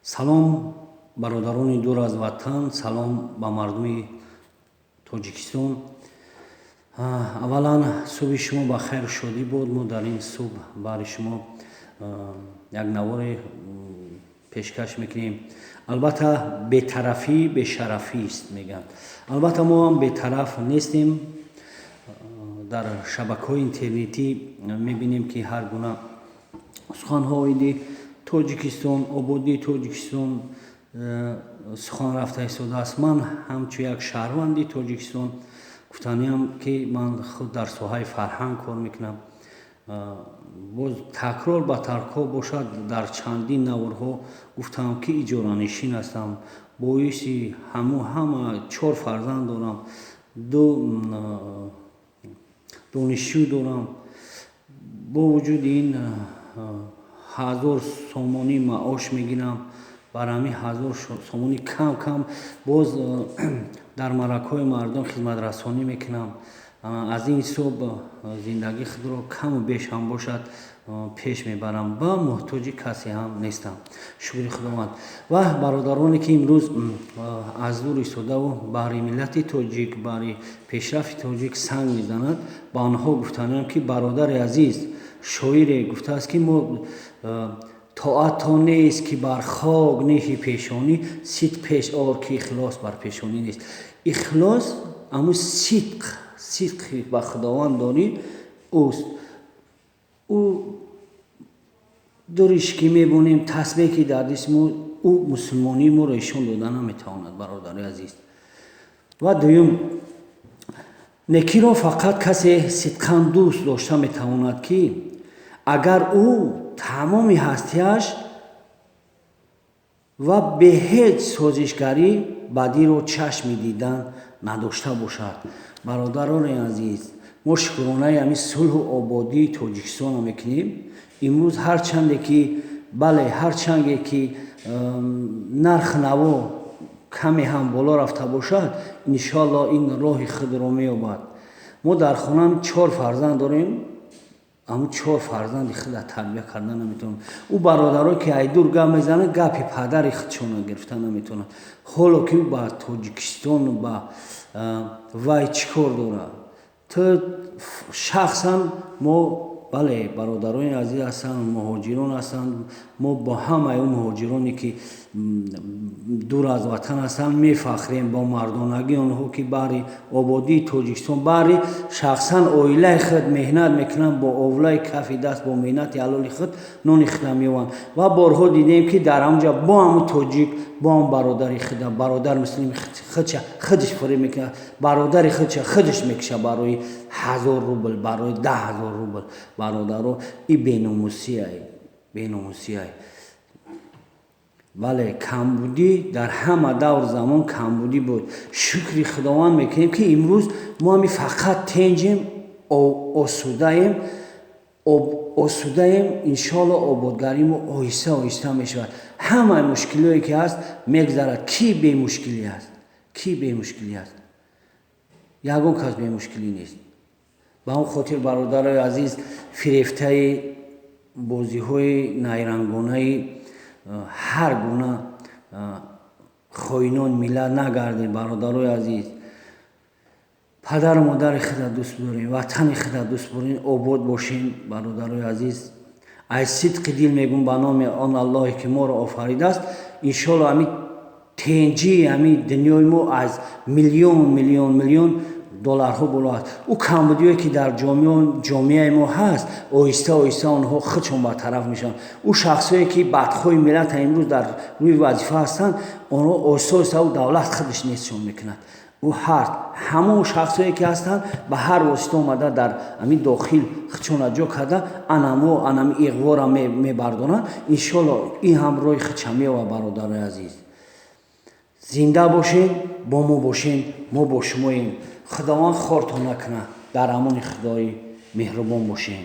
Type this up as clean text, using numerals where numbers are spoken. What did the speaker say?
Салом, бародарони дур аз ватан, салом ба мардуми Тоҷикистон. Аввалан, субҳи шумо ба хайру шодӣ бод. Мо дар ин субҳ баҳри шумо як наворе пешкаш мекунем. Албатта, бетарафӣ бешарафист, мегӯянд. Албатта, мо ҳам бетараф нестем. Дар шабакаҳои интернетӣ мебинем, ки ҳар гуна суханҳо оиди Тоҷикистон, ободии Тоҷикистон сухан рафта истодааст. Ман ҳамчун як шаҳрванди Тоҷикистон гуфтаниам, ки ман худ дар соҳаи фарҳанг кор мекунам. Боз такрор ба такрор бошад, дар чандин наворҳо гуфтам, ки иҷоранишин ҳастам. Боиси ҳаму ҳама чор фарзанд дорам, ду донишҷӯ дорам. Бо вуҷуди ин 1000 сомонӣ маош мегирам. Бар ҳамин 1000 сомонӣ кам кам боз дар маъракаҳои мардум хизматрасонӣ мекунам. Аз ин ҳисоб зиндагии худро каму беш ҳам бошад, пеш мебарам ва муҳтоҷи касе ҳам нестам, шукри Худованд. Ва бародароне, ки имрӯз аз дур истодаву баҳри миллати тоҷик, баҳри пешрафти тоҷик санг мезанад, ба онҳо гуфтаниам, ки, бародари азиз, шоире гуфтааст, ки мо тоат то нест, ки бар хок неҳи пешонӣ, сидқ пеш ор, ки ихлос бар пешонӣ нест. Ихлос ҳамун сидқ, сидқи ба Худованд дорӣ ӯст. Ӯ дуриш ки мебонем, тасбеҳ ки дар дисти мо, ӯ мусулмонии моро ишон дода наметавонад, бародари азиз. Ва дуюм, некиро фақат касе сидқан дӯст дошта метавонад, ки агар ӯ тамоми ҳастиаш ва бе ҳеҷ созишгарӣ бадиро чашми дидан надошта бошад. Бародарони азиз, мо шукронаи ҳамин сулҳу ободии Тоҷикистонро мекунем имрӯз. Ҳарчанде ки, бале, ҳарчанде ки нарх наво каме ҳам боло рафта бошад, иншоалло, ин роҳи худро меёбад. Мо дар хонаам чор фарзанд дорем, ҳамун чор фарзанди худа тарбия карда наметавонем. Ӯ бародарое, ки айдур гап мезанад, гапи падари худшонро гирифта наметавонад. Ҳоло ки ӯ ба Тоҷикистону ба вай чӣ кор дорад? Ту шахсан мо, бале, бародарони азиз ҳастанд, муҳоҷирон ҳастанд. Мо бо ҳамаи он муҳоҷироне, ки дур аз ватан ҳастанд, мефахрем бо мардонагии онҳо, ки баҳри ободии Тоҷикистон, баҳри шахсан оилаи худ меҳнат мекунанд, бо овлаи кафи даст, бо меҳнати ҳалоли худ нони худа меёбанд. Ва борҳо дидем, ки дар ҳамҷа бо ҳамун тоҷик, бо ҳам бародари худа, бародар муслими худша худаш фуреб мекунад, бародари худша худаш мекуша барои 1000 рубл, барои 10 000 рубл. Бародаро, и беномусиай, беномусиай. Бале, камбудӣ дар ҳама давр замон камбудӣ буд. Шукри Худованд мекунем, ки имрӯз мо ҳами фақат тенҷем, осудаем, осудаем. Иншоалло, ободгарии мо оҳиста оҳиста мешавад. Ҳамаи мушкилиҳое, ки ҳаст, мегзарад. Кӣ бемушкилӣ аст? Кӣ бемушкилӣ аст? Ягон кас бемушкилӣ нест. Ба он хотир, бародарои азиз, фирефтаи бозиҳои найрангонаи ҳар гуна хоинони миллат нагардед. Бародарои азиз, падару модари худа дӯст дорем, ватани худа дӯст борем, обод бошем. Бародарои азиз, аз сидқи дил мегӯм, ба номи он Аллоҳе, ки моро офаридааст, иншоалло, ҳамин тенҷии ҳамин дунёи мо аз миллион, миллион, миллион долларҳо боло аст. Ӯ камбудиҳое, ки дар ҷомеаи мо ҳаст, оҳиста оҳиста онҳо худшон бартараф мешаванд. Ӯ шахсое, ки бадхоҳи миллата имрӯз дар рӯи вазифа ҳастанд, онҳо оҳиста оҳиста ӯ давлат худаш нестшон мекунад. Ӯ ҳар ҳамон шахсое, ки ҳастанд, ба ҳар восита омада дар ҳамин дохил худшонро ҷо карда, анамо анами иғвора мебардоранд. Иншоалло, ин ҳам роҳи худша меёбад. Бародарои азиз, зинда бошед, бо мо бошед, мо бо шумоем. Худованд хортон накунад. Дар амони Худои меҳрубон бошем.